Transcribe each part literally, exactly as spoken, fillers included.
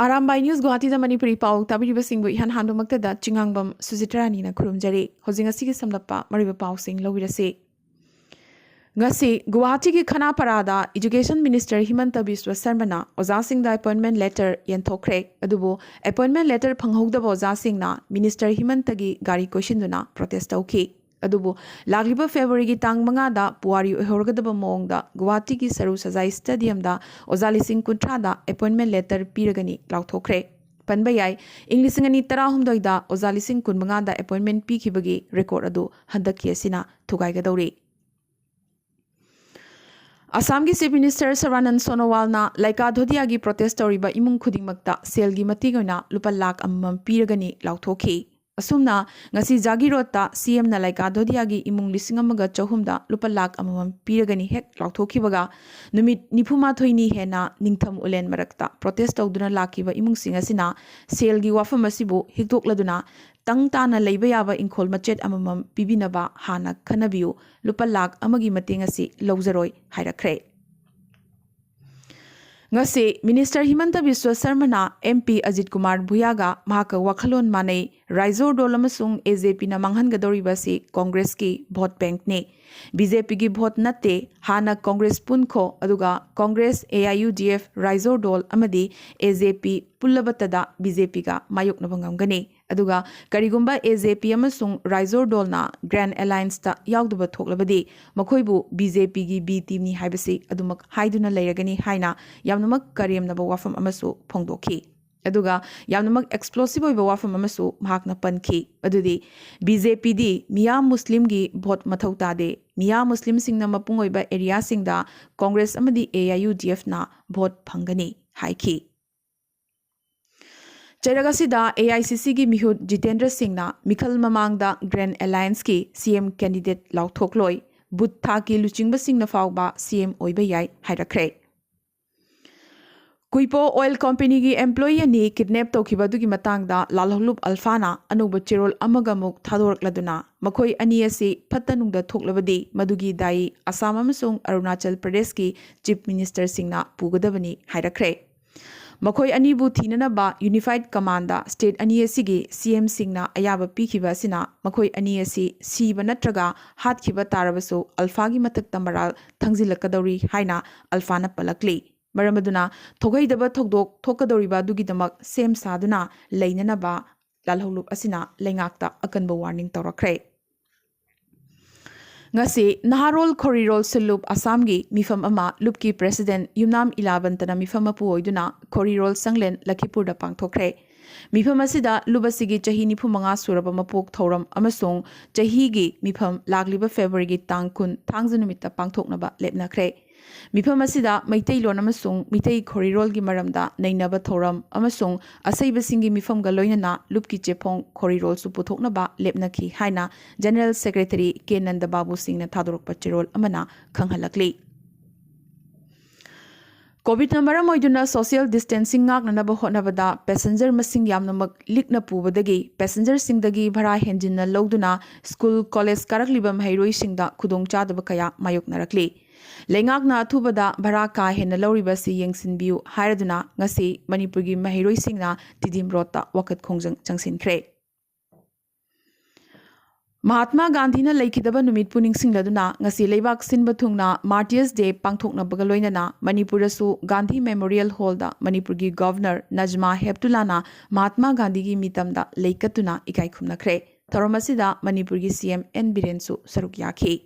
Arambai news ꯒꯨꯋꯥꯍꯥꯇꯤꯗ Manipuri ꯄꯥꯎ ꯇꯥꯕꯤꯔꯤꯕꯁꯤꯡꯕꯨ ꯏꯍꯥꯟ ꯍꯥꯟꯕꯃꯛꯇꯗ ꯆꯤꯉꯥꯡꯕꯝ ꯁꯨꯖꯤꯇ꯭ꯔꯥꯅꯤꯅ ꯈꯨꯔꯨꯝꯖꯔꯤ꯫ ꯍꯧꯖꯤꯛ ꯉꯁꯤꯒꯤ ꯁꯝꯂꯞꯄ ꯃꯔꯨꯑꯣꯏꯕ ꯄꯥꯎꯁꯤꯡ ꯂꯧꯕꯤꯔꯁꯤ꯫ ꯉꯁꯤ ꯒꯨꯋꯥꯍꯥꯇꯤꯒꯤ ꯈꯅꯥꯄꯥꯔꯥꯗ Education Minister ꯍꯤꯃꯟꯇ Visva ꯁꯔꯃꯅ ꯑꯣꯖꯥꯁꯤꯡꯗ appointment letter ꯌꯦꯟꯊꯣꯛꯈ꯭ꯔꯦ꯫ ꯑꯗꯨꯕꯨ appointment letter ꯐꯪꯍꯧꯗꯕ ꯑꯣꯖꯥꯁꯤꯡꯅ Minister ꯍꯤꯃꯟꯇꯒꯤ ꯒꯥꯔꯤ ꯀꯣꯏꯁꯤꯟꯗꯨꯅ protest ꯇꯧꯈꯤ꯫ ꯑꯗꯨꯕꯨ ꯂꯥꯛꯂꯤꯕ ꯐꯦꯕ꯭ꯔꯨꯋꯥꯔꯤꯒꯤ ꯇꯥꯡ ꯃꯉꯥꯗ ꯄꯨꯋꯥꯔꯤ ꯑꯣꯏꯍꯧꯔꯒꯗꯕ ꯃꯑꯣꯡꯗ ꯒꯨꯋꯥꯍꯥꯇꯤꯒꯤ ꯁꯔꯨ ꯁꯖꯥꯏ stadiumꯗ ꯑꯣꯖꯥ ꯂꯤꯁꯤꯡ ꯀꯨꯟꯊ꯭ꯔꯥꯗ appointment letter ꯄꯤꯔꯒꯅꯤ ꯂꯥꯎꯊꯣꯛꯈ꯭ꯔꯦ꯫ ꯄꯟꯕ ꯌꯥꯏ, ꯏꯪ ꯂꯤꯁꯤꯡ ꯑꯅꯤ ꯇꯔꯥꯍꯨꯝꯗꯣꯏꯗ ꯑꯣꯖꯥ ꯂꯤꯁꯤꯡ ꯀꯨꯟꯃꯉꯥꯗ appointment ꯄꯤꯈꯤꯕꯒꯤ record ꯑꯗꯨ ꯍꯟꯗꯛꯀꯤ ꯑꯁꯤꯅ ꯊꯨꯒꯥꯏꯒꯗꯧꯔꯤ꯫ ꯑꯁꯥꯝꯒꯤ Chief Minister ꯁꯔꯕꯥꯅꯟꯗ ꯁꯣꯅꯣꯋꯥꯜꯅ ꯂꯥꯏꯀꯥ ꯙꯣꯗꯤꯌꯥꯒꯤ protest ꯇꯧꯔꯤꯕ ꯏꯃꯨꯡ ꯈꯨꯗꯤꯡꯃꯛꯇ ꯁꯦꯜꯒꯤ ꯃꯇꯦꯡ ꯑꯣꯏꯅ ꯂꯨꯄꯥ ꯂꯥꯈ ꯑꯃꯃꯝ ꯄꯤꯔꯒꯅꯤ ꯂꯥꯎꯊꯣꯛꯈꯤ꯫ ꯑꯁꯨꯝꯅ ꯉꯁꯤ ꯖꯥꯒꯤꯔꯣꯠꯇ CMꯅ ꯂꯥꯏꯀꯥ ꯙꯣꯗꯤꯌꯥꯒꯤ ꯏꯃꯨꯡ ꯂꯤꯁꯤꯡ ꯑꯃꯒ ꯆꯍꯨꯝꯗ ꯂꯨꯄꯥ ꯂꯥꯈ ꯑꯃꯃꯝ ꯄꯤꯔꯒꯅꯤ ꯍꯦꯛ ꯂꯥꯎꯊꯣꯛꯈꯤꯕꯒ ꯅꯨꯃꯤꯠ ꯅꯤꯐꯨꯃꯥꯊꯣꯏꯅꯤ ꯍꯦꯟꯅ ꯅꯤꯡꯊꯝ ꯎꯂꯦꯟ ꯃꯔꯛꯇ protest ꯇꯧꯗꯨꯅ ꯂꯥꯛꯈꯤꯕ ꯏꯃꯨꯡꯁꯤꯡ ꯑꯁꯤꯅ ꯁꯦꯜꯒꯤ ꯋꯥꯐꯝ ꯑꯁꯤꯕꯨ ꯍꯤꯛꯇꯣꯛꯂꯗꯨꯅ ꯇꯪ ꯇꯥꯅ ꯂꯩꯕ ꯌꯥꯕ ꯏꯪꯈꯣꯜ ꯃꯆꯦꯠ ꯑꯃꯃꯝ ꯄꯤꯕꯤꯅꯕ ꯍꯥꯟꯅ ꯈꯟꯅꯕꯤꯌꯨ, ꯂꯨꯄꯥ ꯂꯥꯈ ꯑꯃꯒꯤ ꯃꯇꯦꯡ ꯑꯁꯤ ꯂꯧꯖꯔꯣꯏ ꯍꯥꯏꯔꯛꯈ꯭ꯔꯦ꯫ ꯉꯁꯤ Minister ꯍꯤꯃꯟꯇ ꯕꯤꯁ꯭ꯋ ꯁꯔꯃꯅ MP ꯑꯖꯤꯠ ꯀꯨꯃꯥꯔ ꯚꯨꯌꯥꯒ ꯃꯍꯥꯛꯀ ꯋꯥꯈꯜꯂꯣꯟ ꯃꯥꯟꯅꯩ, ꯔꯥꯏꯖꯣꯔ ꯗꯣꯜ ꯑꯃꯁꯨꯡ AJPꯅ ꯃꯥꯡꯍꯟꯒꯗꯧꯔꯤꯕ ꯑꯁꯤ Congressꯀꯤ vote bankꯅꯤ꯫ BJPꯒꯤ vote ꯅꯠꯇꯦ, ꯍꯥꯟꯅ Congress ꯄꯨꯟꯈꯣ, ꯑꯗꯨꯒ Congress, AIUDF, ꯔꯥꯏꯖꯣꯔ ꯗꯣꯜ ꯑꯃꯗꯤ AJP ꯄꯨꯜꯂꯕꯇꯗ BJPꯒ ꯃꯥꯌꯣꯛꯅꯕ ꯉꯝꯒꯅꯤ꯫ ꯑꯗꯨꯒ ꯀꯔꯤꯒꯨꯝꯕ AJP ꯑꯃꯁꯨꯡ ꯔꯥꯏꯖꯣꯔ ꯗꯣꯜꯅ Grand Allianceꯇ ꯌꯥꯎꯗꯕ ꯊꯣꯛꯂꯕꯗꯤ ꯃꯈꯣꯏꯕꯨ BJPꯒꯤ B teamꯅꯤ ꯍꯥꯏꯕꯁꯤ ꯑꯗꯨꯃꯛ ꯍꯥꯏꯗꯨꯅ ꯂꯩꯔꯒꯅꯤ ꯍꯥꯏꯅ ꯌꯥꯝꯅꯃꯛ ꯀꯔꯦꯝꯅꯕ ꯋꯥꯐꯝ ꯑꯃꯁꯨ ꯐꯣꯡꯗꯣꯛꯈꯤ꯫ ꯑꯗꯨꯒ ꯌꯥꯝꯅꯃꯛ explosive ꯑꯣꯏꯕ ꯋꯥꯐꯝ ꯑꯃꯁꯨ ꯃꯍꯥꯛꯅ ꯄꯟꯈꯤ, ꯑꯗꯨꯗꯤ BJPꯗꯤ ꯃꯤꯌꯥꯝ ꯃꯨꯁꯂꯤꯝꯒꯤ vote ꯃꯊꯧ ꯇꯥꯗꯦ, ꯃꯤꯌꯥꯝ ꯃꯨꯁꯂꯤꯝꯁꯤꯡꯅ ꯃꯄꯨꯡ ꯑꯣꯏꯕ areaꯁꯤꯡꯗ Congress ꯑꯃꯗꯤ AIUDFꯅ vote ꯐꯪꯒꯅꯤ ꯍꯥꯏꯈꯤ꯫ ꯆꯩꯔꯛ ꯑꯁꯤꯗ AICCꯒꯤ ꯃꯤꯍꯨꯠ ꯖꯤꯇꯦꯟꯗ꯭ꯔ ꯁꯤꯡꯅ ꯃꯤꯈꯜ ꯃꯃꯥꯡꯗ Grand Allianceꯀꯤ CM candidate ꯂꯥꯎꯊꯣꯛꯂꯣꯏ, booth ꯊꯥꯛꯀꯤ ꯂꯨꯆꯤꯡꯕꯁꯤꯡꯅ ꯐꯥꯎꯕ CM ꯑꯣꯏꯕ ꯌꯥꯏ ꯍꯥꯏꯔꯛꯈ꯭ꯔꯦ꯫ ꯀꯨꯏꯄꯣ Oil Companyꯒꯤ employee ꯑꯅꯤ kidnap ꯇꯧꯈꯤꯕ ꯑꯗꯨꯒꯤ ꯃꯇꯥꯡꯗ ꯂꯥꯜꯍꯧꯂꯨꯞ ꯑꯜꯐꯥꯅ ꯑꯅꯧꯕ ꯆꯦꯔꯣꯜ ꯑꯃꯒ ꯑꯃꯨꯛ ꯊꯥꯗꯣꯔꯛꯂꯗꯨꯅ ꯃꯈꯣꯏ ꯑꯅꯤ ꯑꯁꯤ ꯐꯠꯇ ꯅꯨꯡꯗ ꯊꯣꯛꯂꯕꯗꯤ ꯃꯗꯨꯒꯤ ꯗꯥꯏ ꯑꯁꯥꯝ ꯑꯃꯁꯨꯡ ꯑꯔꯨꯅꯥꯆꯜ ꯄ꯭ꯔꯗꯦꯁꯀꯤ Chief Ministerꯁꯤꯡꯅ ꯄꯨꯒꯗꯕꯅꯤ ꯍꯥꯏꯔꯛꯈ꯭ꯔꯦ꯫ ꯃꯈꯣꯏ ꯑꯅꯤꯕꯨ ꯊꯤꯅꯅꯕ ꯌꯨꯅꯤꯐꯥꯏꯗ ꯀꯃꯥꯟꯗ ꯁ꯭ꯇꯦꯠ ꯑꯅꯤ ꯑꯁꯤꯒꯤ ꯁꯤ ꯑꯦꯝꯁꯤꯡꯅ ꯑꯌꯥꯕ ꯄꯤꯈꯤꯕ ꯑꯁꯤꯅ ꯃꯈꯣꯏ ꯑꯅꯤ ꯑꯁꯤ ꯁꯤꯕ ꯅꯠꯇ꯭ꯔꯒ ꯍꯥꯠꯈꯤꯕ ꯇꯥꯔꯕꯁꯨ ꯑꯜꯐꯥꯒꯤ ꯃꯊꯛꯇ ꯃꯔꯥꯜ ꯊꯥꯡꯖꯤꯜꯂꯛꯀꯗꯧꯔꯤ ꯍꯥꯏꯅ ꯑꯜꯐꯥꯅ ꯄꯜꯂꯛꯂꯤ꯫ ꯃꯔꯝ ꯑꯗꯨꯅ ꯊꯣꯛꯍꯩꯗꯕ ꯊꯧꯗꯣꯛ ꯊꯣꯛꯀꯗꯧꯔꯤꯕ ꯑꯗꯨꯒꯤꯗꯃꯛ ꯁꯦꯝ ꯁꯥꯗꯨꯅ ꯂꯩꯅꯅꯕ ꯂꯥꯜꯍꯧꯂꯨꯞ ꯑꯁꯤꯅ ꯂꯩꯉꯥꯛꯇ ꯑꯀꯟꯕ ꯋꯥꯔꯅꯤꯡ ꯇꯧꯔꯛꯈ꯭ꯔꯦ꯫ ꯉꯁꯤ ꯅꯍꯥꯔꯣꯜ ꯈꯣꯔꯤꯔꯣꯜ ꯁꯤꯜꯂꯨꯞ ꯑꯁꯥꯝꯒꯤ ꯃꯤꯐꯝ ꯑꯃ ꯂꯨꯞꯀꯤ ꯄ꯭ꯔꯦꯁꯤꯗꯦꯟ ꯌꯨꯝꯅꯥꯝ ꯏꯂꯥꯕꯟꯇꯅ ꯃꯤꯐꯝ ꯃꯄꯨ ꯑꯣꯏꯗꯨꯅ ꯈꯣꯔꯤꯔꯣꯜ ꯆꯪꯂꯦꯟ ꯂꯈꯤꯄꯨꯔꯗ ꯄꯥꯡꯊꯣꯛꯈ꯭ꯔꯦ꯫ ꯃꯤꯐꯝ ꯑꯁꯤꯗ ꯂꯨꯞ ꯑꯁꯤꯒꯤ ꯆꯍꯤ ꯅꯤꯐꯨ ꯃꯉꯥ ꯁꯨꯔꯕ ꯃꯄꯣꯛ ꯊꯧꯔꯝ ꯑꯃꯁꯨꯡ ꯆꯍꯤꯒꯤ ꯃꯤꯐꯝ ꯂꯥꯛꯂꯤꯕ ꯐꯦꯕ꯭ꯔꯨꯋꯥꯔꯤꯒꯤ ꯇꯥꯡ ꯀꯨꯟ ꯊꯥꯡꯖ ꯅꯨꯃꯤꯠꯇ ꯄꯥꯡꯊꯣꯛꯅꯕ ꯂꯦꯞꯅꯈ꯭ꯔꯦ꯫ ꯃꯤꯐꯝ ꯑꯁꯤꯗ ꯃꯩꯇꯩꯂꯣꯟ ꯑꯃꯁꯨꯡ ꯃꯤꯇꯩ ꯈꯣꯔꯤꯔꯣꯜꯒꯤ ꯃꯔꯝꯗ ꯅꯩꯅꯕ ꯊꯧꯔꯝ ꯑꯃꯁꯨꯡ ꯑꯁꯩꯕꯁꯤꯡꯒꯤ ꯃꯤꯐꯝꯒ ꯂꯣꯏꯅꯅ ꯂꯨꯞꯀꯤ ꯆꯦꯐꯣꯡ ꯈꯣꯔꯤꯔꯣꯜꯁꯨ ꯄꯨꯊꯣꯛꯅꯕ ꯂꯦꯞꯅꯈꯤ ꯍꯥꯏꯅ ꯖꯦꯅꯔꯦꯜ ꯁꯦꯀ꯭ꯔꯦꯇꯔꯤ ꯀꯦ ꯅꯟꯗꯕꯥꯕꯨ ꯁꯤꯡꯅ ꯊꯥꯗꯣꯔꯛꯄ ꯆꯦꯔꯣꯜ ꯑꯃꯅ ꯈꯪꯍꯜꯂꯛꯂꯤ꯫ ꯀꯣꯚꯤꯗꯅ ꯃꯔꯝ ꯑꯣꯏꯗꯨꯅ ꯁꯣꯁꯤꯌꯦꯜ ꯗꯤꯁꯇꯦꯟꯁꯤꯡ ꯉꯥꯛꯅꯅꯕ ꯍꯣꯠꯅꯕꯗ ꯄꯦꯁꯦꯟꯖꯔ ꯃꯁꯤꯡ ꯌꯥꯝꯅꯃꯛ ꯂꯤꯛꯅ ꯄꯨꯕꯗꯒꯤ ꯄꯦꯁꯦꯟꯖꯔꯁꯤꯡꯗꯒꯤ ꯚꯔꯥ ꯍꯦꯟꯖꯤꯟꯅ ꯂꯧꯗꯨꯅ ꯁ꯭ꯀꯨꯜ, ꯀꯣꯂꯦꯖ ꯀꯥꯔꯛꯂꯤꯕ ꯃꯍꯩꯔꯣꯏꯁꯤꯡꯗ ꯈꯨꯗꯣꯡꯆꯥꯗꯕ ꯀꯌꯥ ꯃꯥꯌꯣꯛꯅꯔꯛꯂꯤ꯫ ꯂꯩꯉꯥꯛꯅ ꯑꯊꯨꯕꯗ ꯚꯔꯥ ꯀꯥ ꯍꯦꯟꯅ ꯂꯧꯔꯤꯕ ꯑꯁꯤ ꯌꯦꯡꯁꯤꯟꯕꯤꯌꯨ ꯍꯥꯏꯔꯗꯨꯅ ꯉꯁꯤ ꯃꯅꯤꯄꯨꯔꯒꯤ ꯃꯍꯩꯔꯣꯏꯁꯤꯡꯅ ꯇꯤꯗꯤꯝ ꯔꯣꯗꯇ ꯋꯥꯀꯠ ꯈꯣꯡꯖꯪ ꯆꯪꯁꯤꯟꯈ꯭ꯔꯦ꯫ ꯃꯍꯥꯠꯃꯥ ꯒꯥꯟꯙꯤꯅ ꯂꯩꯈꯤꯗꯕ ꯅꯨꯃꯤꯠꯄꯨ ꯅꯤꯡꯁꯤꯡꯂꯗꯨꯅ ꯉꯁꯤ ꯂꯩꯕꯥꯛ ꯁꯤꯟꯕ ꯊꯨꯡꯅ ꯃꯥꯔꯇꯤꯌꯔꯁ ꯗꯦ ꯄꯥꯡꯊꯣꯛꯅꯕꯒ ꯂꯣꯏꯅꯅ ꯃꯅꯤꯄꯨꯔꯗꯁꯨ ꯒꯥꯟꯙꯤ ꯃꯦꯃꯣꯔꯤꯌꯦꯜ ꯍꯣꯜꯗ ꯃꯅꯤꯄꯨꯔꯒꯤ ꯒꯚꯔꯅꯔ ꯅꯖꯃꯥ ꯍꯦꯞꯇꯨꯂꯥꯅ ꯃꯍꯥꯠꯃꯥ ꯒꯥꯟꯙꯤꯒꯤ ꯃꯤꯇꯝꯗ ꯂꯩ ꯀꯠꯇꯨꯅ ꯏꯀꯥꯏ ꯈꯨꯝꯅꯈ꯭ꯔꯦ꯫ ꯊꯧꯔꯝ ꯑꯁꯤꯗ ꯃꯅꯤꯄꯨꯔꯒꯤ ꯁꯤ ꯑꯦꯝ ꯑꯦꯟ ꯕꯤꯔꯦꯟꯁꯨ ꯁꯔꯨꯛ ꯌꯥꯈꯤ꯫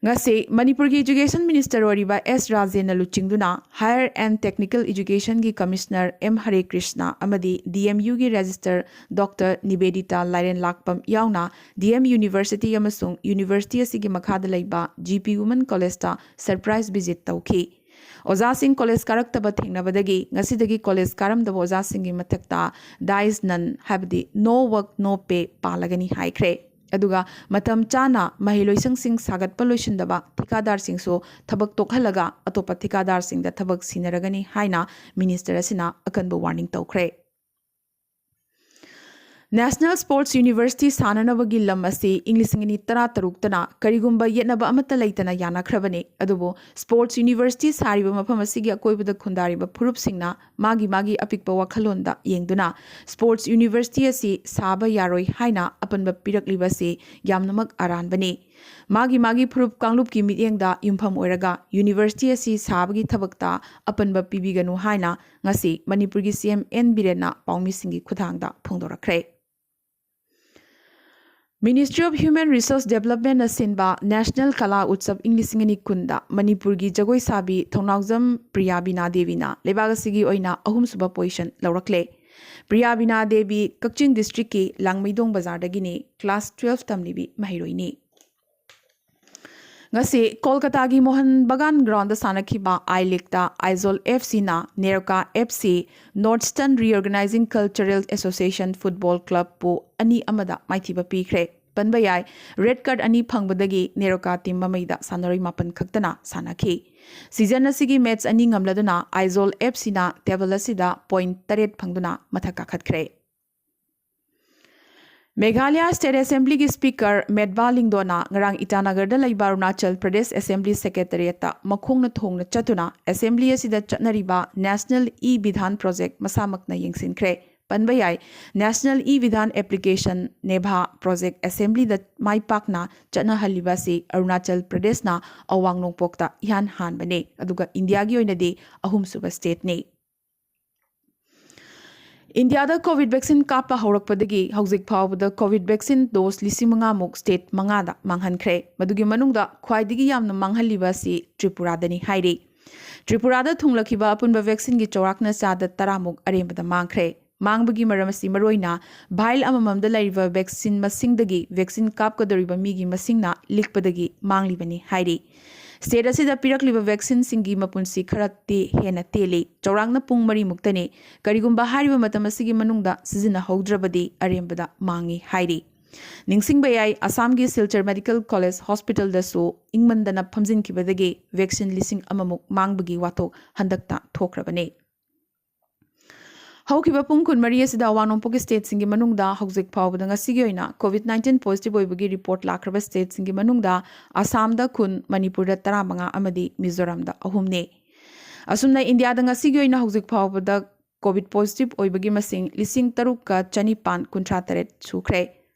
ꯉꯁꯤ ꯃꯅꯤꯄꯨꯔꯒꯤ ꯏꯖꯨꯀꯦꯁꯟ ꯃꯤꯅꯤꯁꯇꯔ ꯑꯣꯏꯔꯤꯕ ꯑꯦꯁ ꯔꯥꯖꯦꯟꯅ ꯂꯨꯆꯤꯡꯗꯨꯅ ꯍꯥꯌꯔ ꯑꯦꯟ ꯇꯦꯛꯅꯤꯀꯦꯜ ꯏꯖꯨꯀꯦꯁꯟꯒꯤ ꯀꯃꯤꯁꯅꯔ ꯑꯦꯝ ꯍꯔꯦ ꯀ꯭ꯔꯤꯁꯅ ꯑꯃꯗꯤ ꯗꯤ ꯑꯦꯝ ꯌꯨꯒꯤ ꯔꯦꯖꯤꯁꯇꯔ ꯗꯣꯛꯇꯔ ꯅꯤꯕꯦꯗꯤꯇꯥ ꯂꯥꯏꯔꯦꯟ ꯂꯥꯛꯄꯝ ꯌꯥꯎꯅ ꯗꯤ ꯑꯦꯝ ꯌꯨꯅꯤꯚꯔꯁꯤꯇꯤ ꯑꯃꯁꯨꯡ ꯌꯨꯅꯤꯚꯔꯁꯤꯇꯤ ꯑꯁꯤꯒꯤ ꯃꯈꯥꯗ ꯂꯩꯕ ꯖꯤ ꯄꯤ ꯋꯨꯃꯦꯟ ꯀꯣꯂꯦꯖꯇ ꯁꯔꯄ꯭ꯔꯥꯏꯖ ꯚꯤꯖꯤꯠ ꯇꯧꯈꯤ꯫ ꯑꯣꯖꯥꯁꯤꯡ ꯀꯣꯂꯦꯖ ꯀꯥꯔꯛꯇꯕ ꯊꯦꯡꯅꯕꯗꯒꯤ ꯉꯁꯤꯗꯒꯤ ꯀꯣꯂꯦꯖ ꯀꯥꯔꯝꯗꯕ ꯑꯣꯖꯥꯁꯤꯡꯒꯤ ꯃꯊꯛꯇ ꯗꯥꯏꯁ ꯅꯟ ꯍꯥꯏꯕꯗꯤ ꯅꯣ ꯋꯔꯛ ꯅꯣ ꯄꯦ ꯄꯥꯜꯂꯒꯅꯤ ꯍꯥꯏꯈ꯭ꯔꯦ꯫ ꯑꯗꯨꯒ ꯃꯇꯝ ꯆꯥꯅ ꯃꯍꯩ ꯂꯣꯏꯁꯪꯁꯤꯡ ꯁꯥꯒꯠꯄ ꯂꯣꯏꯁꯤꯟꯗꯕ ꯊꯤꯀꯥꯗꯥꯔꯁꯤꯡꯁꯨ ꯊꯕꯛ ꯇꯣꯛꯍꯜꯂꯒ ꯑꯇꯣꯞꯄ ꯊꯤꯀꯥꯗꯥꯔꯁꯤꯡꯗ ꯊꯕꯛ ꯁꯤꯟꯅꯔꯒꯅꯤ ꯍꯥꯏꯅ ꯃꯤꯅꯤꯁꯇꯔ ꯑꯁꯤꯅ ꯑꯀꯟꯕ ꯋꯥꯔꯅꯤꯡ ꯇꯧꯈ꯭ꯔꯦ꯫ National Sports University ꯁꯥꯅꯅꯕꯒꯤ ꯂꯝ ꯑꯁꯤ ꯏꯪ ꯂꯤꯁꯤꯡ ꯑꯅꯤ ꯇꯔꯥ ꯇꯔꯨꯛꯇꯅ ꯀꯔꯤꯒꯨꯝꯕ ꯌꯦꯠꯅꯕ ꯑꯃꯠꯇ ꯂꯩꯇꯅ ꯌꯥꯅꯈ꯭ꯔꯕꯅꯤ꯫ ꯑꯗꯨꯕꯨ Sports University ꯁꯥꯔꯤꯕ ꯃꯐꯝ ꯑꯁꯤꯒꯤ ꯑꯀꯣꯏꯕꯗ ꯈꯨꯟꯗꯥꯔꯤꯕ ꯐꯨꯔꯨꯞꯁꯤꯡꯅ ꯃꯥꯒꯤ ꯃꯥꯒꯤ ꯑꯄꯤꯛꯄ ꯋꯥꯈꯜꯂꯣꯟꯗ ꯌꯦꯡꯗꯨꯅ Sports University ꯑꯁꯤ ꯁꯥꯕ ꯌꯥꯔꯣꯏ ꯍꯥꯏꯅ ꯑꯄꯟꯕ ꯄꯤꯔꯛꯂꯤꯕ ꯑꯁꯤ ꯌꯥꯝꯅꯃꯛ ꯑꯔꯥꯟꯕꯅꯤ꯫ ꯃꯥꯒꯤ ꯃꯥꯒꯤ ꯐꯨꯔꯨꯞ ꯀꯥꯡꯂꯨꯞꯀꯤ ꯃꯤꯠꯌꯦꯡꯗ ꯌꯨꯝꯐꯝ ꯑꯣꯏꯔꯒ University ꯑꯁꯤ ꯁꯥꯕꯒꯤ ꯊꯕꯛꯇ ꯑꯄꯟꯕ ꯄꯤꯕꯤꯒꯅꯨ ꯍꯥꯏꯅ ꯉꯁꯤ ꯃꯅꯤꯄꯨꯔꯒꯤ C M N ꯕꯤꯔꯦꯟꯅ ꯄꯥꯎꯃꯤꯁꯤꯡꯒꯤ ꯈꯨꯠꯊꯥꯡꯗ ꯐꯣꯡꯗꯣꯔꯛꯈ꯭ꯔꯦ꯫ Ministry of Human Resource Development ꯅ ꯁꯤꯟꯕ National Kala Utsav ꯏꯪ ꯂꯤꯁꯤꯡ ꯑꯅꯤ ꯀꯨꯟꯗ ꯃꯅꯤꯄꯨꯔꯒꯤ ꯖꯒꯣꯏ ꯁꯥꯕꯤ ꯊꯧꯅꯥꯎꯖꯝ ꯄ꯭ꯔꯤꯌꯥꯕꯤꯅꯥ ꯗꯦꯕꯤꯅ ꯂꯩꯕꯥꯛ ꯑꯁꯤꯒꯤ ꯑꯣꯏꯅ ꯑꯍꯨꯝꯁꯨꯕ position ꯂꯧꯔꯛꯂꯦ꯫ ꯄ꯭ꯔꯤꯌꯥꯕꯤꯅꯥ ꯗꯦꯕꯤ ꯀꯛꯆꯤꯡ district ꯀꯤ ꯂꯥꯡꯃꯩꯗꯣꯡ ꯕꯖꯥꯔꯗꯒꯤꯅꯤ, class twelve ꯇꯝꯂꯤꯕꯤ ꯃꯍꯩꯔꯣꯏꯅꯤ꯫ ꯉꯁꯤ ꯀꯣꯜꯀꯇꯥꯒꯤ ꯃꯣꯍꯟ ꯕꯒꯥꯟ ground ꯗ ꯁꯥꯟꯅꯈꯤꯕ I League ꯇ ꯑꯥꯏꯖꯣꯜ F C ꯅ NEROCA F C, North Eastern Reorganizing Cultural Association Football Club ꯄꯨ ꯑꯅꯤ ꯑꯃꯗ ꯃꯥꯏꯊꯤꯕ ꯄꯤꯈ꯭ꯔꯦ꯫ ꯄꯟꯕ ꯌꯥꯏ, red card ꯑꯅꯤ ꯐꯪꯕꯗꯒꯤ ꯅꯦꯔꯣꯀꯥ team ꯃꯃꯩꯗ ꯁꯥꯟꯅꯔꯣꯏ ꯃꯥꯄꯟ ꯈꯛꯇꯅ ꯁꯥꯟꯅꯈꯤ꯫ Season ꯑꯁꯤꯒꯤ match ꯑꯅꯤ ꯉꯝꯂꯗꯨꯅ ꯑꯥꯏꯖꯣꯜ F C ꯅ table ꯑꯁꯤꯗ point ꯇꯔꯦꯠ ꯐꯪꯗꯨꯅ ꯃꯊꯛ ꯀꯥꯈꯠꯈ꯭ꯔꯦ꯫ ꯃꯦꯘꯥꯂꯌ State Assembly ꯒꯤ Speaker ꯃꯦꯠꯕꯥ ꯂꯤꯡꯗꯣꯅ ꯉꯔꯥꯡ ꯏꯇꯥꯅꯒꯔꯗ ꯂꯩꯕ ꯑꯔꯨꯅꯥꯆꯜ ꯄ꯭ꯔꯗꯦꯁ Assembly Secretariat ꯇ ꯃꯈꯣꯡꯅ ꯊꯣꯡꯅ ꯆꯠꯇꯨꯅ Assembly ꯑꯁꯤꯗ ꯆꯠꯅꯔꯤꯕ National E-Vidhan Project ꯃꯁꯥꯃꯛꯅ ꯌꯦꯡꯁꯤꯟꯈ꯭ꯔꯦ꯫ ꯄꯟꯕ ꯌꯥꯏ, National E-Vidhan Application, NEVA, project Assembly ꯗ ꯃꯥꯏ ꯄꯥꯛꯅ ꯆꯠꯅꯍꯜꯂꯤꯕ ꯑꯁꯤ ꯑꯔꯨꯅꯥꯆꯜ ꯄ꯭ꯔꯗꯦꯁꯅ ꯑꯋꯥꯡ ꯅꯣꯡꯄꯣꯛꯇ ꯏꯍꯥꯟ ꯍꯥꯟꯕꯅꯤ, ꯑꯗꯨꯒ ꯏꯟꯗꯤꯌꯥꯒꯤ ꯑꯣꯏꯅꯗꯤ ꯑꯍꯨꯝꯁꯨꯕ state ꯅꯤ꯫ ꯏꯟꯗꯤꯌꯥꯗ COVID vaccine ꯀꯥꯞꯄ ꯍꯧꯔꯛꯄꯗꯒꯤ ꯍꯧꯖꯤꯛ ꯐꯥꯎꯕꯗ COVID vaccine dose ꯂꯤꯁꯤꯡ ꯃꯉꯥ ꯃꯨꯛ state ꯃꯉꯥꯗ ꯃꯥꯡꯍꯟꯈ꯭ꯔꯦ꯫ ꯃꯗꯨꯒꯤ ꯃꯅꯨꯡꯗ ꯈ꯭ꯋꯥꯏꯗꯒꯤ ꯌꯥꯝꯅ ꯃꯥꯡꯍꯜꯂꯤꯕ ꯑꯁꯤ ꯇ꯭ꯔꯤꯄꯨꯔꯥꯗꯅꯤ ꯍꯥꯏꯔꯤ꯫ ꯇ꯭ꯔꯤꯄꯨꯔꯥꯗ ꯊꯨꯡꯂꯈꯤꯕ ꯑꯄꯨꯟꯕ vaccine ꯒꯤ ꯆꯥꯎꯔꯥꯛꯅ ꯆꯥꯗ ꯇꯔꯥ ꯃꯨꯛ ꯑꯔꯦꯝꯕꯗ ꯃꯥꯡꯈ꯭ꯔꯦ꯫ ꯃꯥꯡꯕꯒꯤ ꯃꯔꯝ ꯑꯁꯤ ꯃꯔꯨꯑꯣꯏꯅ vial ꯑꯃꯃꯝꯗ ꯂꯩꯔꯤꯕ vaccine ꯃꯁꯤꯡꯗꯒꯤ vaccine ꯀꯥꯞꯀꯗꯧꯔꯤꯕ ꯃꯤꯒꯤ ꯃꯁꯤꯡꯅ ꯂꯤꯛꯄꯗꯒꯤ ꯃꯥꯡꯂꯤꯕꯅꯤ ꯍꯥꯏꯔꯤ꯫ State ꯑꯁꯤꯗ ꯄꯤꯔꯛꯂꯤꯕ vaccine ꯁꯤꯡꯒꯤ ꯃꯄꯨꯟꯁꯤ ꯈꯔꯗꯤ ꯍꯦꯟꯅ ꯇꯦꯜꯂꯤ꯫ ꯆꯥꯎꯔꯥꯛꯅ ꯄꯨꯡ ꯃꯔꯤ ꯃꯨꯛꯇꯅꯤ꯫ ꯀꯔꯤꯒꯨꯝꯕ ꯍꯥꯏꯔꯤꯕ ꯃꯇꯝ ꯑꯁꯤꯒꯤ ꯃꯅꯨꯡꯗ ꯁꯤꯖꯤꯟꯅꯍꯧꯗ꯭ꯔꯕꯗꯤ ꯑꯔꯦꯝꯕꯗ ꯃꯥꯡꯉꯤ ꯍꯥꯏꯔꯤ꯫ ꯅꯤꯡꯁꯤꯡꯕ ꯌꯥꯏ, ꯑꯁꯥꯝꯒꯤ ꯁꯤꯜꯆꯔ Medical College Hospital ꯗꯁꯨ ꯏꯪꯃꯟꯗꯅ ꯐꯝꯖꯤꯟꯈꯤꯕꯗꯒꯤ vaccine ꯂꯤꯁꯤꯡ ꯑꯃ ꯃꯨꯛ ꯃꯥꯡꯕꯒꯤ ꯋꯥꯊꯣꯛ ꯍꯟꯗꯛꯇ ꯊꯣꯛꯈ꯭ꯔꯕꯅꯤ꯫ ꯍꯧꯈꯤꯕ ꯄꯨꯡ ꯀꯨꯟꯃꯔꯤ ꯑꯁꯤꯗ ꯑꯋꯥꯡ ꯅꯣꯡꯄꯣꯛꯀꯤ ꯁ꯭ꯇꯦꯠꯁꯤꯡꯒꯤ ꯃꯅꯨꯡꯗ ꯍꯧꯖꯤꯛ ꯐꯥꯎꯕꯗ ꯉꯁꯤꯒꯤ ꯑꯣꯏꯅ ꯀꯣꯚꯤꯗ ꯅꯥꯏꯟꯇꯤꯟ ꯄꯣꯖꯤꯇꯤꯚ ꯑꯣꯏꯕꯒꯤ ꯔꯤꯄꯣꯔꯠ ꯂꯥꯛꯈ꯭ꯔꯕ ꯁ꯭ꯇꯦꯠꯁꯤꯡꯒꯤ ꯃꯅꯨꯡꯗ ꯑꯁꯥꯝꯗ ꯀꯨꯟ, ꯃꯅꯤꯄꯨꯔꯗ ꯇꯔꯥꯃꯉꯥ ꯑꯃꯗꯤ ꯃꯤꯖꯣꯔꯥꯝꯗ ꯑꯍꯨꯝꯅꯤ꯫ ꯑꯁꯨꯝꯅ ꯏꯟꯗꯤꯌꯥꯗ ꯉꯁꯤꯒꯤ ꯑꯣꯏꯅ ꯍꯧꯖꯤꯛ ꯐꯥꯎꯕꯗ ꯀꯣꯚꯤꯗ ꯄꯣꯖꯤꯇꯤꯚ ꯑꯣꯏꯕꯒꯤ ꯃꯁꯤꯡ ꯂꯤꯁꯤꯡ ꯇꯔꯨꯛꯀ ꯆꯅꯤꯄꯥꯟ ꯀꯨꯟꯊ꯭ꯔꯥ ꯇꯔꯦꯠ ꯁꯨꯈ꯭ꯔꯦ꯫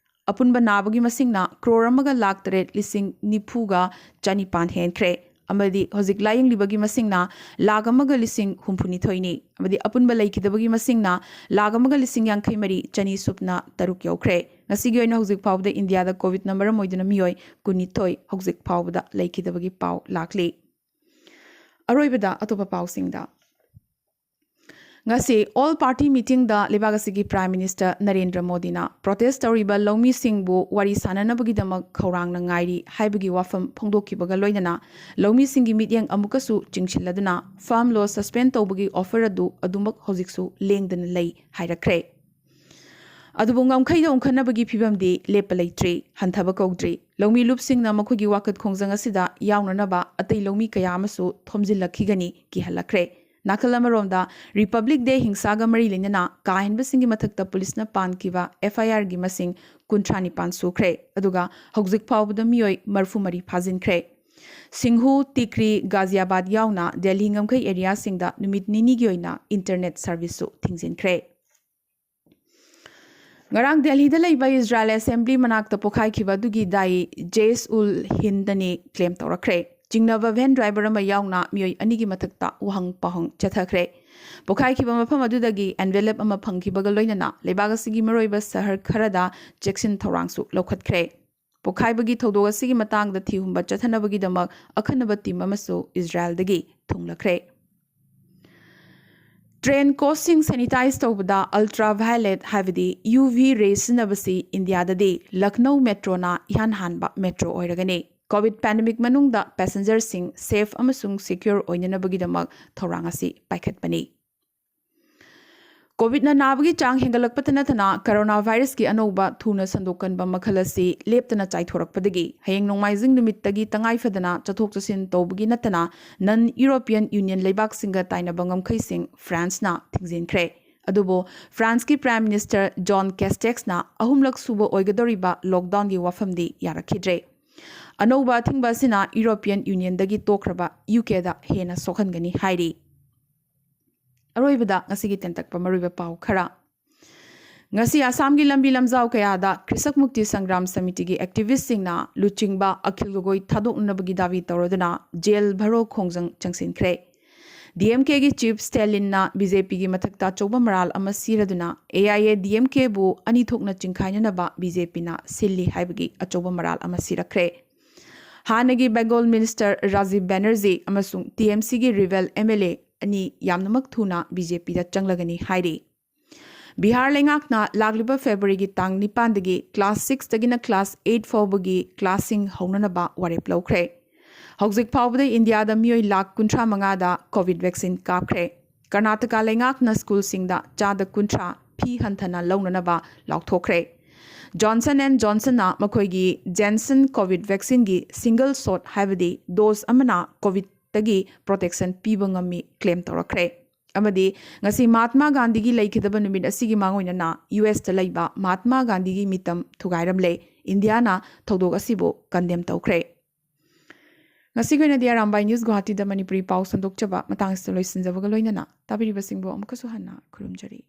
ꯑꯄꯨꯟꯕ ꯅꯥꯕꯒꯤ ꯃꯁꯤꯡꯅ ꯀ꯭ꯔꯣꯔ ꯑꯃꯒ ꯂꯥꯈ ꯇꯔꯦꯠ ꯂꯤꯁꯤꯡ ꯅꯤꯐꯨꯒ ꯆꯅꯤꯄꯥꯟ ꯍꯦꯟꯈ꯭ꯔꯦ꯫ ꯑꯃꯗꯤ ꯍꯧꯖꯤꯛ ꯂꯥꯌꯦꯡꯂꯤꯕꯒꯤ ꯃꯁꯤꯡꯅ ꯂꯥꯈ ꯑꯃꯒ ꯂꯤꯁꯤꯡ ꯍꯨꯝꯐꯨꯅꯤꯊꯣꯏꯅꯤ꯫ ꯑꯃꯗꯤ ꯑꯄꯨꯟꯕ ꯂꯩꯈꯤꯗꯕꯒꯤ ꯃꯁꯤꯡꯅ ꯂꯥꯈ ꯑꯃꯒ ꯂꯤꯁꯤꯡ ꯌꯥꯡꯈꯩ ꯃꯔꯤ ꯆꯅꯤ ꯁꯨꯞꯅ ꯇꯔꯨꯛ ꯌꯧꯈ꯭ꯔꯦ꯫ ꯉꯁꯤꯒꯤ ꯑꯣꯏꯅ ꯍꯧꯖꯤꯛ ꯐꯥꯎꯕꯗ ꯏꯟꯗꯤꯌꯥꯗ ꯀꯣꯚꯤꯗꯅ ꯃꯔꯝ ꯑꯣꯏꯗꯨꯅ ꯃꯤꯑꯣꯏ ꯀꯨꯟꯅꯤꯊꯣꯏ ꯍꯧꯖꯤꯛ ꯐꯥꯎꯕꯗ ꯂꯩꯈꯤꯗꯕꯒꯤ ꯄꯥꯎ ꯂꯥꯛꯂꯤ꯫ ꯑꯔꯣꯏꯕꯗ ꯑꯇꯣꯞꯄ ꯄꯥꯎꯁꯤꯡꯗ꯫ ꯉꯁꯤ ꯑꯣꯜ ꯄꯥꯔꯇꯤ ꯃꯤꯇꯤꯡꯗ ꯂꯩꯕꯥꯛ ꯑꯁꯤꯒꯤ ꯄ꯭ꯔꯥꯏꯝ ꯃꯤꯅꯤꯁꯇꯔ ꯅꯔꯦꯟꯗ꯭ꯔ ꯃꯣꯗꯤꯅ ꯄ꯭ꯔꯣꯇꯦꯁ ꯇꯧꯔꯤꯕ ꯂꯧꯃꯤꯁꯤꯡꯕꯨ ꯋꯥꯔꯤ ꯁꯥꯅꯅꯕꯒꯤꯗꯃꯛ ꯈꯧꯔꯥꯡꯅ ꯉꯥꯏꯔꯤ ꯍꯥꯏꯕꯒꯤ ꯋꯥꯐꯝ ꯐꯣꯡꯗꯣꯛꯈꯤꯕꯒ ꯂꯣꯏꯅꯅ ꯂꯧꯃꯤꯁꯤꯡꯒꯤ ꯃꯤꯠꯌꯦꯡ ꯑꯃꯨꯛꯀꯁꯨ ꯆꯤꯡꯁꯤꯜꯂꯗꯨꯅ ꯐꯥꯔꯝ ꯂꯣ ꯁꯁꯄꯦꯟ ꯇꯧꯕꯒꯤ ꯑꯣꯐꯔ ꯑꯗꯨ ꯑꯗꯨꯃꯛ ꯍꯧꯖꯤꯛꯁꯨ ꯂꯦꯡꯗꯅ ꯂꯩ ꯍꯥꯏꯔꯛꯈ꯭ꯔꯦ꯫ ꯑꯗꯨꯕꯨ ꯉꯝꯈꯩꯗ ꯎꯪꯈꯠꯅꯕꯒꯤ ꯐꯤꯕꯝꯗꯤ ꯂꯦꯞꯄ ꯂꯩꯇ꯭ꯔꯤ, ꯍꯟꯊꯕ ꯀꯧꯗ꯭ꯔꯤ꯫ ꯂꯧꯃꯤ ꯂꯨꯞꯁꯤꯡꯅ ꯃꯈꯣꯏꯒꯤ ꯋꯥꯀꯠ ꯈꯣꯡꯖꯪ ꯑꯁꯤꯗ ꯌꯥꯎꯅꯅꯕ ꯑꯇꯩ ꯂꯧꯃꯤ ꯀꯌꯥ ꯑꯃꯁꯨ ꯊꯣꯝꯖꯤꯜꯂꯛꯈꯤꯒꯅꯤ ꯀꯤꯍꯜꯂꯛꯈ꯭ꯔꯦ꯫ ꯅꯥꯀꯜ ꯑꯃꯔꯣꯝꯗ, ꯔꯤꯄꯕ꯭ꯂꯤꯛ ꯗꯦ ꯍꯤꯡꯁꯥꯒ ꯃꯔꯤ ꯂꯩꯅꯅ ꯀꯥ ꯍꯦꯟꯕꯁꯤꯡꯒꯤ ꯃꯊꯛꯇ ꯄꯨꯂꯤꯁꯅ ꯄꯥꯟꯈꯤꯕ ꯑꯦꯐ ꯑꯥꯏ ꯑꯥꯔꯒꯤ ꯃꯁꯤꯡ ꯀꯨꯟꯊ꯭ꯔꯥ ꯅꯤꯄꯥꯟ ꯁꯨꯈ꯭ꯔꯦ, ꯑꯗꯨꯒ ꯍꯧꯖꯤꯛ ꯐꯥꯎꯕꯗ ꯃꯤꯑꯣꯏ ꯃꯔꯤꯐꯨ ꯃꯔꯤ ꯐꯥꯖꯤꯟꯈ꯭ꯔꯦ꯫ ꯁꯤꯡꯍꯨ, ꯇꯤꯀ꯭ꯔꯤ, ꯒꯥꯖꯤꯌꯥꯕꯥꯗ ꯌꯥꯎꯅ ꯗꯦꯜꯍꯤ ꯉꯝꯈꯩ ꯑꯦꯔꯤꯌꯥꯁꯤꯡꯗ ꯅꯨꯃꯤꯠ ꯅꯤꯅꯤꯒꯤ ꯑꯣꯏꯅ ꯏꯟꯇꯔꯅꯦꯠ ꯁꯔꯚꯤꯁꯁꯨ ꯊꯤꯡꯖꯤꯟꯈ꯭ꯔꯦ꯫ ꯉꯔꯥꯡ ꯗꯦꯜꯍꯤꯗ ꯂꯩꯕ ꯏꯖꯔꯥꯏꯜ ꯑꯦꯁꯦꯝꯕ꯭ꯂꯤ ꯃꯅꯥꯛꯇ ꯄꯣꯈꯥꯏꯈꯤꯕ ꯑꯗꯨꯒꯤ ꯗꯥꯏ ꯖꯦꯁ ꯎꯜ ꯍꯤꯟꯗꯅꯤ ꯀ꯭ꯂꯦꯝ ꯇꯧꯔꯛꯈ꯭ꯔꯦ꯫ ꯆꯤꯡꯅꯕ ꯚꯦꯟ ꯗ꯭ꯔꯥꯏꯚꯔ ꯑꯃ ꯌꯥꯎꯅ ꯃꯤꯑꯣꯏ ꯑꯅꯤꯒꯤ ꯃꯊꯛꯇ ꯎꯍꯪ ꯄꯥꯎꯍꯪ ꯆꯠꯊꯈ꯭ꯔꯦ꯫ ꯄꯣꯈꯥꯏꯈꯤꯕ ꯃꯐꯝ ꯑꯗꯨꯗꯒꯤ ꯑꯦꯟꯚꯦꯂꯞ ꯑꯃ ꯐꯪꯈꯤꯕꯒ ꯂꯣꯏꯅꯅ ꯂꯩꯕꯥꯛ ꯑꯁꯤꯒꯤ ꯃꯔꯨꯑꯣꯏꯕ ꯁꯍꯔ ꯈꯔꯗ ꯆꯦꯛꯁꯤꯟ ꯊꯧꯔꯥꯡꯁꯨ ꯂꯧꯈꯠꯈ꯭ꯔꯦ꯫ ꯄꯣꯈꯥꯏꯕꯒꯤ ꯊꯧꯗꯣꯛ ꯑꯁꯤꯒꯤ ꯃꯇꯥꯡꯗ ꯊꯤꯍꯨꯝꯕ ꯆꯠꯊꯅꯕꯒꯤꯗꯃꯛ ꯑꯈꯟꯅꯕ ꯇꯤꯝ ꯑꯃꯁꯨ ꯏꯖꯔꯥꯏꯜꯗꯒꯤ ꯊꯨꯡꯂꯈ꯭ꯔꯦ꯫ ꯇ꯭ꯔꯦꯟ ꯀꯣꯆꯁꯤꯡ ꯁꯦꯅꯤꯇꯥꯏꯖ ꯇꯧꯕꯗ ꯑꯜꯇ꯭ꯔꯥ ꯚꯥꯏꯑꯣꯂꯦꯠ ꯍꯥꯏꯕꯗꯤ ꯌꯨ ꯚꯤ ꯔꯦ ꯁꯤꯖꯤꯟꯅꯕꯁꯤ ꯏꯟꯗꯤꯌꯥꯗꯗꯤ ꯂꯈꯅꯧ ꯃꯦꯇ꯭ꯔꯣꯅ ꯏꯍꯥꯟ ꯍꯥꯟꯕ ꯃꯦꯇ꯭ꯔꯣ ꯑꯣꯏꯔꯒꯅꯤ꯫ ꯀꯣꯚꯤꯗ ꯄꯦꯟꯗꯦꯃꯤꯛ ꯃꯅꯨꯡꯗ ꯄꯦꯁꯦꯟꯖꯔꯁꯤꯡ ꯁꯦꯐ ꯑꯃꯁꯨꯡ ꯁꯦꯀ꯭ꯌꯣꯔ ꯑꯣꯏꯅꯅꯕꯒꯤꯗꯃꯛ ꯊꯧꯔꯥꯡ ꯑꯁꯤ ꯄꯥꯏꯈꯠꯄꯅꯤ꯫ ꯀꯣꯚꯤꯗꯅ ꯅꯥꯕꯒꯤ ꯆꯥꯡ ꯍꯦꯟꯒꯠꯂꯛꯄꯇ ꯅꯠꯇꯅ ꯀꯣꯔꯣꯅꯥ ꯚꯥꯏꯔꯁꯀꯤ ꯑꯅꯧꯕ ꯊꯨꯅ ꯁꯟꯗꯣꯛꯀꯟꯕ ꯃꯈꯜ ꯑꯁꯤ ꯂꯦꯞꯇꯅ ꯆꯥꯏꯊꯣꯔꯛꯄꯗꯒꯤ ꯍꯌꯦꯡ ꯅꯣꯡꯃꯥꯏꯖꯤꯡ ꯅꯨꯃꯤꯠꯇꯒꯤ ꯇꯉꯥꯏ ꯐꯗꯅ ꯆꯠꯊꯣꯛ ꯆꯠꯁꯤꯟ ꯇꯧꯕꯒꯤ ꯅꯠꯇꯅ ꯅꯟ ꯌꯨꯔꯣꯄꯤꯌꯟ ꯌꯨꯅꯤꯌꯟ ꯂꯩꯕꯥꯛꯁꯤꯡꯒ ꯇꯥꯏꯅꯕ ꯉꯝꯈꯩꯁꯤꯡ ꯐ꯭ꯔꯥꯟꯁꯅ ꯊꯤꯡꯖꯤꯟꯈ꯭ꯔꯦ꯫ ꯑꯗꯨꯕꯨ ꯐ꯭ꯔꯥꯟꯁꯀꯤ Prime Minister Jean Castex ꯅ ꯑꯍꯨꯝꯂꯛ ꯁꯨꯕ ꯑꯣꯏꯒꯗꯧꯔꯤꯕ lockdown ꯒꯤ ꯋꯥꯐꯝꯗꯤ ꯌꯥꯔꯛꯈꯤꯗ꯭ꯔꯦ꯫ ꯑꯅꯧꯕ ꯑꯊꯤꯡꯕ ꯑꯁꯤꯅ European Union ꯗꯒꯤ ꯇꯣꯛꯈ꯭ꯔꯕ ꯌꯨ ꯀꯦꯗ ꯍꯦꯟꯅ ꯁꯣꯛꯍꯟꯒꯅꯤ ꯍꯥꯏꯔꯤ꯫ ꯑꯔꯣꯏꯕꯗ ꯉꯁꯤꯒꯤ ꯇꯦꯟꯇꯛꯄ ꯃꯔꯨꯑꯣꯏꯕ ꯄꯥꯎ ꯈꯔ꯫ ꯉꯁꯤ ꯑꯁꯥꯝꯒꯤ ꯂꯝꯕꯤ ꯂꯝꯖꯥꯎ ꯀꯌꯥꯗ ꯀ꯭ꯔꯤꯁꯛ ꯃꯨꯛꯇꯤ ꯁꯪꯒ꯭ꯔꯥꯝ ꯁꯃꯤꯇꯤꯒꯤ activist ꯁꯤꯡꯅ ꯂꯨꯆꯤꯡꯕ ꯑꯈꯤꯜ ꯒꯣꯒꯣꯏ ꯊꯥꯗꯣꯛꯅꯅꯕꯒꯤ ꯗꯥꯕꯤ ꯇꯧꯔꯗꯨꯅ ꯖꯦꯜ ꯚꯔꯣ ꯈꯣꯡꯖꯪ ꯆꯪꯁꯤꯟꯈ꯭ꯔꯦ꯫ ꯗꯤ ꯑꯦꯝ ꯀꯦꯒꯤ chief ꯁ꯭ꯇꯦꯂꯤꯟꯅ ꯕꯤ ꯖꯦ ꯄꯤꯒꯤ ꯃꯊꯛꯇ ꯑꯆꯧꯕ ꯃꯔꯥꯜ ꯑꯃ ꯁꯤꯔꯗꯨꯅ A I A D M ꯀꯦꯕꯨ ꯑꯅꯤ ꯊꯣꯛꯅ ꯆꯤꯡꯈꯥꯏꯅꯅꯕ ꯕꯤ ꯖꯦ ꯄꯤꯅ ꯁꯤꯜꯂꯤ ꯍꯥꯏꯕꯒꯤ ꯑꯆꯧꯕ ꯃꯔꯥꯜ ꯑꯃ ꯁꯤꯔꯛꯈ꯭ꯔꯦ꯫ ꯍꯥꯟꯅꯒꯤ ꯕꯦꯡꯒꯣꯜ minister ꯔꯥꯖꯤꯕ ꯕꯦꯅꯔꯖꯤ ꯑꯃꯁꯨꯡ ꯇꯤ ꯑꯦꯝ ꯁꯤꯒꯤ rival ꯑꯦꯝ ꯑꯦꯜ ꯑꯦ ꯑꯅꯤ ꯌꯥꯝꯅꯃꯛ ꯊꯨꯅ ꯕꯤ ꯖꯦ ꯄꯤꯗ ꯆꯪꯂꯒꯅꯤ ꯍꯥꯏꯔꯤ꯫ ꯕꯤꯍꯥꯔ ꯂꯩꯉꯥꯛꯅ ꯂꯥꯛꯂꯤꯕ ꯐꯦꯕ꯭ꯔꯨꯋꯥꯔꯤꯒꯤ ꯇꯥꯡ ꯅꯤꯄꯥꯟꯗꯒꯤ class six ꯇꯒꯤꯅ class eight ꯐꯥꯎꯕꯒꯤ class ꯁꯤꯡ ꯍꯧꯅꯅꯕ ꯋꯥꯔꯦꯞ ꯂꯧꯈ꯭ꯔꯦ꯫ ꯍꯧꯖꯤꯛ ꯐꯥꯎꯕꯗ ꯏꯟꯗꯤꯌꯥꯗ ꯃꯤꯑꯣꯏ ꯂꯥꯈ ꯀꯨꯟꯊ꯭ꯔꯥ ꯃꯉꯥꯗ COVID vaccine ꯀꯥꯞꯈ꯭ꯔꯦ꯫ ꯀꯔꯅꯥꯇꯀꯥ ꯂꯩꯉꯥꯛꯅ school ꯁꯤꯡꯗ ꯆꯥꯗ ꯀꯨꯟꯊ꯭ꯔꯥ ꯐꯤ ꯍꯟꯊꯅ ꯂꯧꯅꯅꯕ ꯂꯥꯎꯊꯣꯛꯈ꯭ꯔꯦ꯫ Johnson and Johnson ꯅ ꯃꯈꯣꯏꯒꯤ Janssen COVID vaccine ꯒꯤ single shot, ꯍꯥꯏꯕꯗꯤ dose ꯑꯃꯅ COVID ꯇꯒꯤ protection ꯄꯤꯕ ꯉꯝꯃꯤ claim ꯇꯧꯔꯛꯈ꯭ꯔꯦ꯫ ꯑꯃꯗꯤ ꯉꯁꯤ ꯃꯍꯥꯠꯃꯥ ꯒꯥꯟꯙꯤꯒꯤ ꯂꯩꯈꯤꯗꯕ ꯅꯨꯃꯤꯠ ꯑꯁꯤꯒꯤ ꯃꯥꯡꯑꯣꯏꯅꯅ ꯌꯨ ꯑꯦꯁꯇ ꯂꯩꯕ ꯃꯍꯥꯠꯃꯥ ꯒꯥꯟꯙꯤꯒꯤ ꯃꯤꯇꯝ ꯊꯨꯒꯥꯏꯔꯝꯂꯦ꯫ ꯏꯟꯗꯤꯌꯥꯅ ꯊꯧꯗꯣꯛ ꯑꯁꯤꯕꯨ condemn ꯇꯧꯈ꯭ꯔꯦ꯫ ꯉꯁꯤꯒꯤ ꯑꯣꯏꯅꯗꯤ ꯑꯔꯥꯝꯕꯥꯏ ꯅ꯭ꯌꯨꯁ ꯒꯨꯋꯥꯍꯥꯇꯤꯗ ꯃꯅꯤꯄꯨꯔꯤ ꯄꯥꯎ ꯁꯟꯗꯣꯛꯆꯕ ꯃꯇꯥꯡ ꯑꯁꯤꯗ ꯂꯣꯏꯁꯤꯟꯖꯕꯒ ꯂꯣꯏꯅꯅ ꯇꯥꯕꯤꯔꯤꯕꯁꯤꯡꯕꯨ ꯑꯃꯨꯛꯀꯁꯨ ꯍꯟꯅ ꯈꯨꯔꯨꯝꯖꯔꯤ꯫